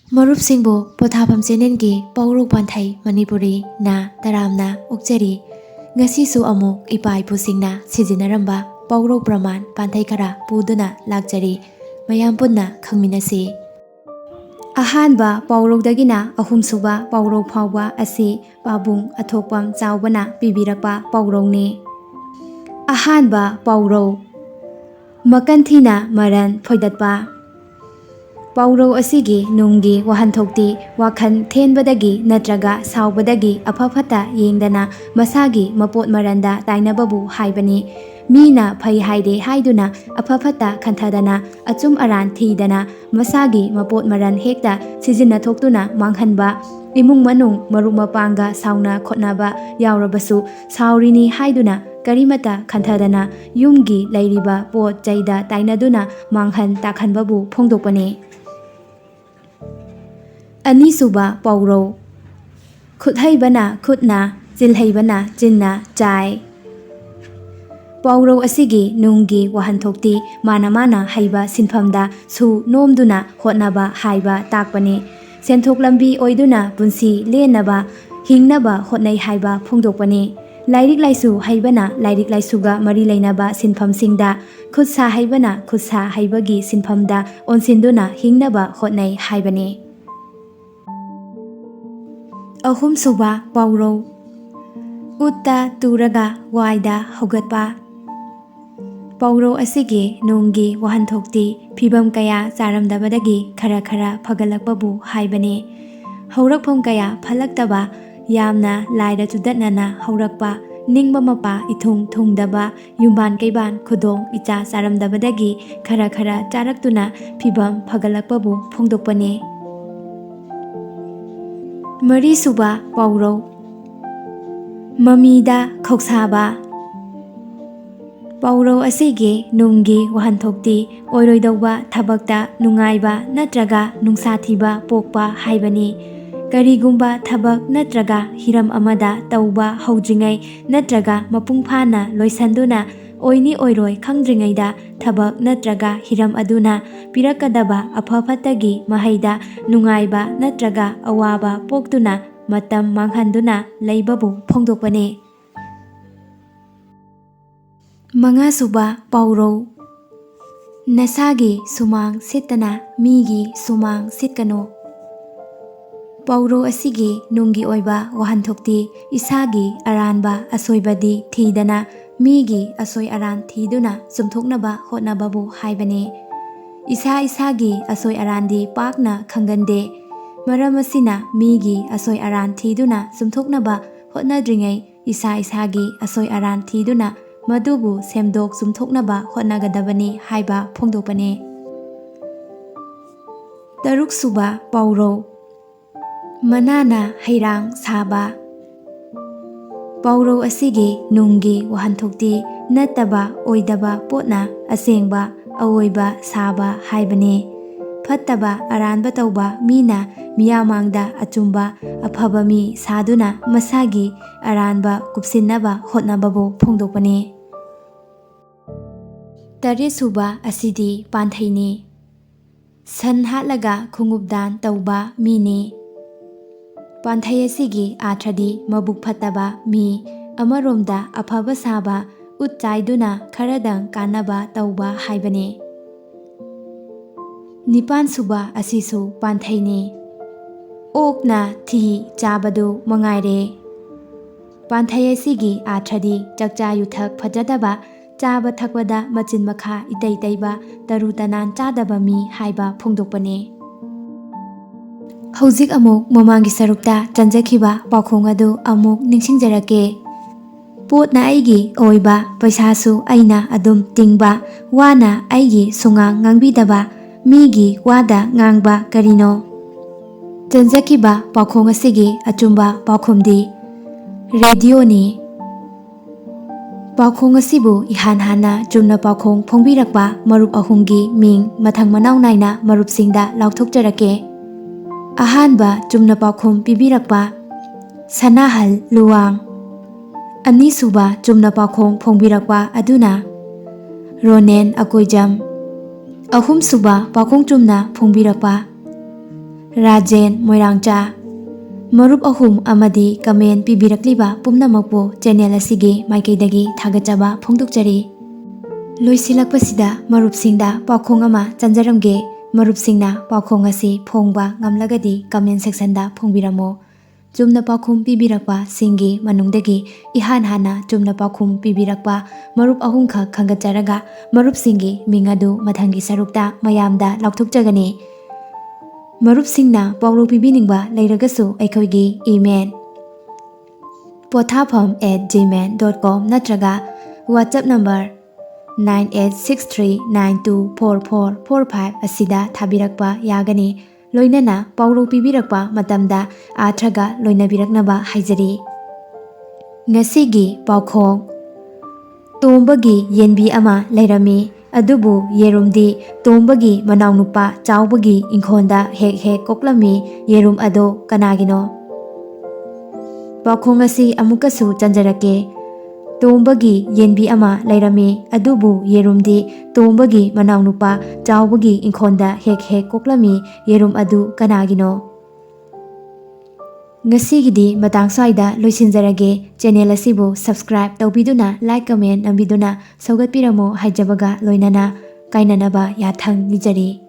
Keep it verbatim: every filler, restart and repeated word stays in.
ꯃꯔꯨꯞꯁꯤꯡꯕꯨ ꯄꯣꯊꯥꯐꯝ ꯆꯦꯅꯦꯜꯒꯤ ꯄꯥꯎꯔꯧ ꯄꯥꯟꯊꯩ ꯃꯅꯤꯄꯨꯔꯤꯅ ꯇꯔꯥꯝꯅ ꯑꯣꯛꯆꯔꯤ꯫ ꯉꯁꯤꯁꯨ ꯑꯃꯨꯛ ꯏꯄꯥ ꯏꯄꯨꯁꯤꯡꯅ ꯁꯤꯖꯤꯟꯅꯔꯝꯕ ꯄꯥꯎꯔꯧ ꯄ꯭ꯔꯃꯥꯟ ꯄꯥꯟꯊꯩ ꯈꯔ ꯄꯨꯗꯨꯅ ꯂꯥꯛꯆꯔꯤ꯫ ꯃꯌꯥꯝ ꯄꯨꯟꯅ ꯈꯪꯃꯤꯟꯅꯁꯤ꯫ ꯑꯍꯥꯟꯕ ꯄꯥꯎꯔꯧꯗꯒꯤꯅ ꯑꯍꯨꯝꯁꯨꯕ ꯄꯥꯎꯔꯧ ꯐꯥꯎꯕ ꯑꯁꯤ ꯄꯥꯕꯨꯡ ꯑꯊꯣꯛꯄꯝ ꯆꯥꯎꯕꯅ ꯄꯤꯕꯤꯔꯛꯄ ꯄꯥꯎꯔꯧꯅꯤ꯫ ꯑꯍꯥꯟꯕ ꯄꯥꯎꯔꯧ, ꯃꯀꯟ ꯊꯤꯅ ꯃꯔꯟ ꯐꯣꯏꯗꯠꯄ꯫ ꯄꯥꯎꯔꯧ ꯑꯁꯤꯒꯤ ꯅꯨꯡꯒꯤ ꯋꯥꯍꯟꯊꯣꯛꯇꯤ ꯋꯥꯈꯜ ꯊꯦꯟꯕꯗꯒꯤ ꯅꯠꯇ꯭ꯔꯒ ꯁꯥꯎꯕꯗꯒꯤ ꯑꯐ ꯐꯠꯇ ꯌꯦꯡꯗꯅ ꯃꯁꯥꯒꯤ ꯃꯄꯣꯠ ꯃꯔꯟꯗ ꯇꯥꯏꯅꯕꯕꯨ ꯍꯥꯏꯕꯅꯤ꯫ ꯃꯤꯅ ꯐꯩ ꯍꯥꯏꯔꯦ ꯍꯥꯏꯗꯨꯅ ꯑꯐ ꯐꯠꯇ ꯈꯟꯊꯗꯅ ꯑꯆꯨꯝ ꯑꯔꯥꯟ ꯊꯤꯗꯅ ꯃꯁꯥꯒꯤ ꯃꯄꯣꯠ ꯃꯔꯟ ꯍꯦꯛꯇ ꯁꯤꯖꯤꯟꯅꯊꯣꯛꯇꯨꯅ ꯃꯥꯡꯍꯟꯕ, ꯏꯃꯨꯡ ꯃꯅꯨꯡ ꯃꯔꯨꯞ ꯃꯄꯥꯡꯒ ꯁꯥꯎꯅ ꯈꯣꯠꯅꯕ ꯌꯥꯎꯔꯕꯁꯨ ꯁꯥꯎꯔꯤꯅꯤ ꯍꯥꯏꯗꯨꯅ ꯀꯔꯤꯃꯠꯇ ꯈꯟꯊꯗꯅ ꯌꯨꯝꯒꯤ ꯂꯩꯔꯤꯕ ꯄꯣꯠ ꯆꯩꯗ ꯇꯥꯏꯅꯗꯨꯅ ꯃꯥꯡꯍꯟ ꯇꯥꯛꯍꯟꯕꯕꯨ ꯐꯣꯡꯗꯣꯛꯄꯅꯤ꯫ ꯑꯅꯤꯁꯨꯕ ꯄꯥꯎꯔꯧ, ꯈꯨꯠ ꯍꯩꯕꯅ ꯈꯨꯠꯅ, ꯆꯤꯜ ꯍꯩꯕꯅ ꯆꯤꯟꯅ ꯆꯥꯏ꯫ ꯄꯥꯎꯔꯧ ꯑꯁꯤꯒꯤ ꯅꯨꯡꯒꯤ ꯋꯥꯍꯟꯊꯣꯛꯇꯤ ꯃꯥꯅ ꯃꯥꯅ ꯍꯩꯕ ꯁꯤꯟꯐꯝꯗ ꯁꯨ ꯅꯣꯝꯗꯨꯅ ꯍꯣꯠꯅꯕ ꯍꯥꯏꯕ ꯇꯥꯛꯄꯅꯤ꯫ ꯁꯦꯟꯊꯣꯛ ꯂꯝꯕꯤ ꯑꯣꯏꯗꯨꯅ ꯄꯨꯟꯁꯤ ꯂꯦꯟꯅꯕ, ꯍꯤꯡꯅꯕ ꯍꯣꯠꯅꯩ ꯍꯥꯏꯕ ꯐꯣꯡꯗꯣꯛꯄꯅꯤ꯫ ꯂꯥꯏꯔꯤꯛ ꯂꯥꯏꯁꯨ ꯍꯩꯕꯅ ꯂꯥꯏꯔꯤꯛ ꯂꯥꯏꯁꯨꯒ ꯃꯔꯤ ꯂꯩꯅꯕ ꯁꯤꯟꯐꯝꯁꯤꯡꯗ, ꯈꯨꯠ ꯁꯥ ꯍꯩꯕꯅ ꯈꯨꯠ ꯁꯥ ꯍꯩꯕꯒꯤ ꯁꯤꯟꯐꯝꯗ ꯑꯣꯟꯁꯤꯟꯗꯨꯅ ꯍꯤꯡꯅꯕ ꯍꯣꯠꯅꯩ ꯍꯥꯏꯕꯅꯤ꯫ ꯑꯍꯨꯝꯁꯨꯕ ꯄꯥꯎꯔꯧ, ꯎꯠꯇ ꯇꯨꯔꯒ ꯋꯥꯏꯗ ꯍꯧꯒꯠꯄ꯫ ꯄꯥꯎꯔꯧ ꯑꯁꯤꯒꯤ ꯅꯨꯡꯒꯤ ꯋꯥꯍꯟꯊꯣꯛꯇꯤ ꯐꯤꯚꯝ ꯀꯌꯥ ꯆꯥꯔꯝꯗꯕꯗꯒꯤ ꯈꯔ ꯈꯔ ꯐꯒꯠꯂꯛꯄꯕꯨ ꯍꯥꯏꯕꯅꯤ꯫ ꯍꯧꯔꯛꯐꯝ ꯀꯌꯥ ꯐꯠꯂꯛꯇꯕ, ꯌꯥꯝꯅ ꯂꯥꯏꯔ ꯆꯨꯗꯠꯅꯅ ꯍꯧꯔꯛꯄ, ꯅꯤꯡꯕ ꯃꯄꯥ ꯏꯊꯨꯡ ꯊꯨꯡꯗꯕ, ꯌꯨꯝꯕꯥꯟ ꯀꯩꯕꯥꯟ ꯈꯨꯗꯣꯡ ꯏꯆꯥ ꯆꯥꯔꯝꯗꯕꯗꯒꯤ ꯈꯔ ꯈꯔ ꯆꯥꯔꯛꯇꯨꯅ ꯐꯤꯚꯝ ꯐꯒꯠꯂꯛꯄꯕꯨ ꯐꯣꯡꯗꯣꯛꯄꯅꯤ꯫ ꯃꯔꯤꯁꯨꯕ ꯄꯥꯎꯔꯧ, ꯃꯃꯤꯗ ꯈꯧꯁꯥꯕ꯫ ꯄꯥꯎꯔꯧ ꯑꯁꯤꯒꯤ ꯅꯨꯡꯒꯤ ꯋꯥꯍꯟꯊꯣꯛꯇꯤ ꯑꯣꯏꯔꯣꯏꯗꯧꯕ ꯊꯕꯛꯇ ꯅꯨꯡꯉꯥꯏꯕ ꯅꯠꯇ꯭ꯔꯒ ꯅꯨꯡꯁꯥ ꯊꯤꯕ ꯄꯣꯛꯄ ꯍꯥꯏꯕꯅꯤ꯫ ꯀꯔꯤꯒꯨꯝꯕ ꯊꯕꯛ ꯅꯠꯇ꯭ꯔꯒ ꯍꯤꯔꯝ ꯑꯃꯗ ꯇꯧꯕ ꯍꯧꯗ꯭ꯔꯤꯉꯩ ꯅꯠꯇ꯭ꯔꯒ ꯃꯄꯨꯡ ꯐꯥꯅ ꯂꯣꯏꯁꯟꯗꯨꯅ ꯑꯣꯏꯅꯤ ꯑꯣꯏꯔꯣꯏ ꯈꯪꯗ꯭ꯔꯤꯉꯩꯗ ꯊꯕꯛ ꯅꯠꯇ꯭ꯔꯒ ꯍꯤꯔꯝ ꯑꯗꯨꯅ ꯄꯤꯔꯛꯀꯗꯕ ꯑꯐ ꯐꯠꯇꯒꯤ ꯃꯍꯩꯗ ꯅꯨꯡꯉꯥꯏꯕ ꯅꯠꯇ꯭ꯔꯒ ꯑꯋꯥꯕ ꯄꯣꯛꯇꯨꯅ ꯃꯇꯝ ꯃꯥꯡꯍꯟꯗꯨꯅ ꯂꯩꯕꯕꯨ ꯐꯣꯡꯗꯣꯛꯄꯅꯤ꯫ ꯃꯉꯥꯁꯨꯕ ꯄꯥꯎꯔꯧ꯫ ꯅꯁꯥꯒꯤ ꯁꯨꯃꯥꯡ ꯁꯤꯠꯇꯅ ꯃꯤꯒꯤ ꯁꯨꯃꯥꯡ ꯁꯤꯠꯀꯅꯨ꯫ ꯄꯥꯎꯔꯧ ꯑꯁꯤꯒꯤ ꯅꯨꯡꯒꯤ ꯑꯣꯏꯕ ꯋꯥꯍꯟꯊꯣꯛꯇꯤ ꯏꯁꯥꯒꯤ ꯑꯔꯥꯟꯕ ꯑꯁꯣꯏꯕꯗꯤ ꯊꯤꯗꯅ ꯃꯤꯒꯤ ꯑꯁꯣꯏ ꯑꯔꯥꯟ ꯊꯤꯗꯨꯅ ꯆꯨꯝꯊꯣꯛꯅꯕ ꯍꯣꯠꯅꯕꯕꯨ ꯍꯥꯏꯕꯅꯤ꯫ ꯏꯁꯥ ꯏꯁꯥꯒꯤ ꯑꯁꯣꯏ ꯑꯔꯥꯟꯗꯤ ꯄꯥꯛꯅ ꯈꯪꯒꯟꯗꯦ꯫ ꯃꯔꯝ ꯑꯁꯤꯅ ꯃꯤꯒꯤ ꯑꯁꯣꯏ ꯑꯔꯥꯟ ꯊꯤꯗꯨꯅ ꯆꯨꯝꯊꯣꯛꯅꯕ ꯍꯣꯠꯅꯗ꯭ꯔꯤꯉꯩ ꯏꯁꯥ ꯏꯁꯥꯒꯤ ꯑꯁꯣꯏ ꯑꯔꯥꯟ ꯊꯤꯗꯨꯅ ꯃꯗꯨꯕꯨ ꯁꯦꯝꯗꯣꯛ ꯆꯨꯝꯊꯣꯛꯅꯕ ꯍꯣꯠꯅꯒꯗꯕꯅꯤ ꯍꯥꯏꯕ ꯐꯣꯡꯗꯣꯛꯄꯅꯤ꯫ ꯇꯔꯨꯛꯁꯨꯕ ꯄꯥꯎꯔꯧ꯫ ꯃꯅꯥꯅ ꯍꯩꯔꯥꯡ ꯁꯥꯕ꯫ ꯄꯥꯎꯔꯧ ꯑꯁꯤꯒꯤ ꯅꯨꯡꯒꯤ ꯋꯥꯍꯟꯊꯣꯛꯇꯤ ꯅꯠꯇꯕ ꯑꯣꯏꯗꯕ ꯄꯣꯠꯅ ꯑꯁꯦꯡꯕ ꯑꯑꯣꯏꯕ ꯁꯥꯕ ꯍꯥꯏꯕꯅꯤ꯫ ꯐꯠꯇꯕ ꯑꯔꯥꯟꯕ ꯇꯧꯕ ꯃꯤꯅ ꯃꯤꯌꯥꯝꯃꯥꯡꯗ ꯑꯆꯨꯝꯕ ꯑꯐꯕ ꯃꯤ ꯁꯥꯗꯨꯅ ꯃꯁꯥꯒꯤ ꯑꯔꯥꯟꯕ ꯀꯨꯞꯁꯤꯟꯅꯕ ꯍꯣꯠꯅꯕꯕꯨ ꯐꯣꯡꯗꯣꯛꯄꯅꯤ꯫ ꯇꯔꯦꯠꯁꯨꯕ ꯑꯁꯤꯗꯤ ꯄꯥꯟꯊꯩꯅꯤ꯫ ꯁꯟ ꯍꯥꯠꯂꯒ ꯈꯣꯡꯎꯞ ꯗꯥꯟ ꯇꯧꯕ ꯃꯤꯅꯤ꯫ ꯄꯥꯟꯊꯩ ꯑꯁꯤꯒꯤ ꯑꯥꯔꯊꯗꯤ ꯃꯕꯨꯛ ꯐꯠꯇꯕ ꯃꯤ, ꯑꯃꯔꯣꯝꯗ ꯑꯐꯕ ꯁꯥꯕ, ꯎꯠ ꯆꯥꯏꯗꯨꯅ ꯈꯔꯗꯪ ꯀꯥꯟꯅꯕ ꯇꯧꯕ ꯍꯥꯏꯕꯅꯤ꯫ ꯅꯤꯄꯥꯟꯁꯨꯕ ꯑꯁꯤꯁꯨ ꯄꯥꯟꯊꯩꯅꯤ꯫ ꯑꯣꯛꯅ ꯊꯤ ꯆꯥꯕꯗꯨ ꯃꯉꯥꯏꯔꯦ꯫ ꯄꯥꯟꯊꯩ ꯑꯁꯤꯒꯤ ꯑꯥꯔꯊꯗꯤ ꯆꯥꯛꯆꯥ ꯌꯨꯊꯛ ꯐꯖꯗꯕ, ꯆꯥꯕ ꯊꯛꯄꯗ ꯃꯆꯤꯟ ꯃꯈꯥ ꯏꯇꯩ ꯇꯩꯕ, ꯇꯔꯨ ꯇꯅꯥꯟ ꯆꯥꯗꯕ ꯃꯤ ꯍꯥꯏꯕ ꯐꯣꯡꯗꯣꯛꯄꯅꯤ꯫ ꯍꯧꯖꯤꯛ ꯑꯃꯨꯛ ꯃꯃꯥꯡꯒꯤ ꯁꯔꯨꯛꯇ ꯆꯟꯖꯈꯤꯕ ꯄꯥꯎꯈꯣꯡ ꯑꯗꯨ ꯑꯃꯨꯛ ꯅꯤꯡꯁꯤꯡꯖꯔꯛꯀꯦ꯫ ꯄꯣꯠꯅ ꯑꯩꯒꯤ ꯑꯣꯏꯕ, ꯄꯩꯁꯥꯁꯨ ꯑꯩꯅ ꯑꯗꯨꯝ ꯇꯤꯡꯕ, ꯋꯥꯅ ꯑꯩꯒꯤ ꯁꯨꯉꯥꯡ ꯉꯥꯡꯕꯤꯗꯕ, ꯃꯤꯒꯤ ꯋꯥꯗ ꯉꯥꯡꯕ ꯀꯔꯤꯅꯣ? ꯆꯟꯖꯈꯤꯕ ꯄꯥꯎꯈꯣꯡ ꯑꯁꯤꯒꯤ ꯑꯆꯨꯝꯕ ꯄꯥꯎꯈꯨꯝꯗꯤ ꯔꯦꯗꯤꯑꯣꯅꯤ꯫ ꯄꯥꯎꯈꯣꯡ ꯑꯁꯤꯕꯨ ꯏꯍꯥꯟ ꯍꯥꯟꯅ ꯆꯨꯝꯅ ꯄꯥꯎꯈꯣꯡ ꯐꯣꯡꯕꯤꯔꯛꯄ ꯃꯔꯨꯞ ꯑꯍꯨꯝꯒꯤ ꯃꯤꯡ ꯃꯊꯪ ꯃꯅꯥꯎ ꯅꯥꯏꯅ ꯃꯔꯨꯞꯁꯤꯡꯗ ꯂꯥꯎꯊꯣꯛꯆꯔꯛꯀꯦ꯫ ꯑꯍꯥꯟꯕ ꯆꯨꯝꯅ ꯄꯥꯎꯈꯨꯝ ꯄꯤꯕꯤꯔꯛꯄ ꯁꯅꯥꯍꯜ ꯂꯨꯋꯥꯡ꯫ ꯑꯅꯤꯁꯨꯕ ꯆꯨꯝꯅ ꯄꯥꯎꯈꯣꯡ ꯐꯣꯡꯕꯤꯔꯛꯄ ꯑꯗꯨꯅ ꯔꯣꯅꯦꯟ ꯑꯀꯣꯏꯖꯝ꯫ ꯑꯍꯨꯝꯁꯨꯕ ꯄꯥꯎꯈꯣꯡ ꯆꯨꯝꯅ ꯐꯣꯡꯕꯤꯔꯛꯄ ꯔꯥꯖꯦꯟ ꯃꯣꯏꯔꯥꯡꯆꯥ꯫ ꯃꯔꯨꯞ ꯑꯍꯨꯝ ꯑꯃꯗꯤ comment ꯄꯤꯕꯤꯔꯛꯂꯤꯕ ꯄꯨꯝꯅꯃꯛꯄꯨ channel ꯑꯁꯤꯒꯤ ꯃꯥꯏꯀꯩꯗꯒꯤ ꯊꯥꯒꯠꯆꯕ ꯐꯣꯡꯗꯣꯛꯆꯔꯤ꯫ ꯂꯣꯏꯁꯤꯜꯂꯛꯄꯁꯤꯗ ꯃꯔꯨꯞꯁꯤꯡꯗ ꯄꯥꯎꯈꯣꯡ ꯑꯃ ꯆꯟꯖꯔꯝꯒꯦ꯫ ꯃꯔꯨꯞꯁꯤꯡꯅ ꯄꯥꯎꯈꯣꯡ ꯑꯁꯤ ꯐꯣꯡꯕ ꯉꯝꯂꯒꯗꯤ comment section ꯗ ꯐꯣꯡꯕꯤꯔꯝꯃꯨ꯫ ꯆꯨꯝꯅ ꯄꯥꯎꯈꯨꯝ ꯄꯤꯕꯤꯔꯛꯄꯁꯤꯡꯒꯤ ꯃꯅꯨꯡꯗꯒꯤ ꯏꯍꯥꯟ ꯍꯥꯟꯅ ꯆꯨꯝꯅ ꯄꯥꯎꯈꯨꯝ ꯄꯤꯕꯤꯔꯛꯄ ꯃꯔꯨꯞ ꯑꯍꯨꯝꯈꯛ ꯈꯟꯒꯠꯆꯔꯒ ꯃꯔꯨꯞꯁꯤꯡꯒꯤ ꯃꯤꯡ ꯑꯗꯨ ꯃꯊꯪꯒꯤ ꯁꯔꯨꯛꯇ ꯃꯌꯥꯝꯗ ꯂꯥꯎꯊꯣꯛꯆꯒꯅꯤ꯫ ꯃꯔꯨꯞꯁꯤꯡꯅ ꯄꯥꯎꯔꯧ ꯄꯤꯕꯤꯅꯤꯡꯕ ꯂꯩꯔꯒꯁꯨ ꯑꯩꯈꯣꯏꯒꯤ email ꯄꯣꯊꯥꯐꯝ at gmail dot com ꯅꯠꯇ꯭ꯔꯒ WhatsApp number nine eight six three nine two four four four five ꯑꯁꯤꯗ ꯊꯥꯕꯤꯔꯛꯄ ꯌꯥꯒꯅꯤ꯫ ꯂꯣꯏꯅꯅ ꯄꯥꯎꯔꯧ ꯄꯤꯕꯤꯔꯛꯄ ꯃꯇꯝꯗ ꯑꯥꯔꯊꯒ ꯂꯣꯏꯅꯕꯤꯔꯛꯅꯕ ꯍꯥꯏꯖꯔꯤ꯫ ꯉꯁꯤꯒꯤ ꯄꯥꯎꯈꯣꯡ꯫ ꯇꯣꯝꯕꯒꯤ ꯌꯦꯟꯕꯤ ꯑꯃ ꯂꯩꯔꯝꯃꯤ, ꯑꯗꯨꯕꯨ ꯌꯦꯔꯨꯝꯗꯤ ꯇꯣꯝꯕꯒꯤ ꯃꯅꯥꯎꯅꯨꯄꯥ ꯆꯥꯎꯕꯒꯤ ꯏꯪꯈꯣꯜꯗ ꯍꯦꯛ ꯍꯦꯛ ꯀꯣꯛꯂꯝꯃꯤ꯫ ꯌꯦꯔꯨꯝ ꯑꯗꯣ ꯀꯅꯥꯒꯤꯅꯣ? ꯄꯥꯎꯈꯣꯡ ꯑꯁꯤ ꯑꯃꯨꯛꯀꯁꯨ ꯆꯟꯖꯔꯛꯀꯦ꯫ ꯇꯣꯝꯕꯒꯤ ꯌꯦꯟꯕꯤ ꯑꯃ ꯂꯩꯔꯝꯃꯤ, ꯑꯗꯨꯕꯨ ꯌꯦꯔꯨꯝꯗꯤ ꯇꯣꯝꯕꯒꯤ ꯃꯅꯥꯎꯅꯨꯄꯥ ꯆꯥꯎꯕꯒꯤ ꯏꯪꯈꯣꯜꯗ ꯍꯦꯛ ꯍꯦꯛ ꯀꯣꯛꯂꯝꯃꯤ꯫ ꯌꯦꯔꯨꯝ ꯑꯗꯨ ꯀꯅꯥꯒꯤꯅꯣ? ꯉꯁꯤꯒꯤꯗꯤ ꯃꯇꯥꯡ ꯁ꯭ꯋꯥꯏꯗ ꯂꯣꯏꯁꯤꯟꯖꯔꯒꯦ꯫ Channel ꯑꯁꯤꯕꯨ subscribe ꯇꯧꯕꯤꯗꯨꯅ, like, comment ꯅꯝꯕꯤꯗꯨꯅ ꯁꯧꯒꯠꯄꯤꯔꯝꯃꯨ ꯍꯥꯏꯖꯕꯒ ꯂꯣꯏꯅꯅ ꯀꯥꯏꯅꯅꯕ ꯌꯥꯊꯪ ꯅꯤꯖꯔꯤ꯫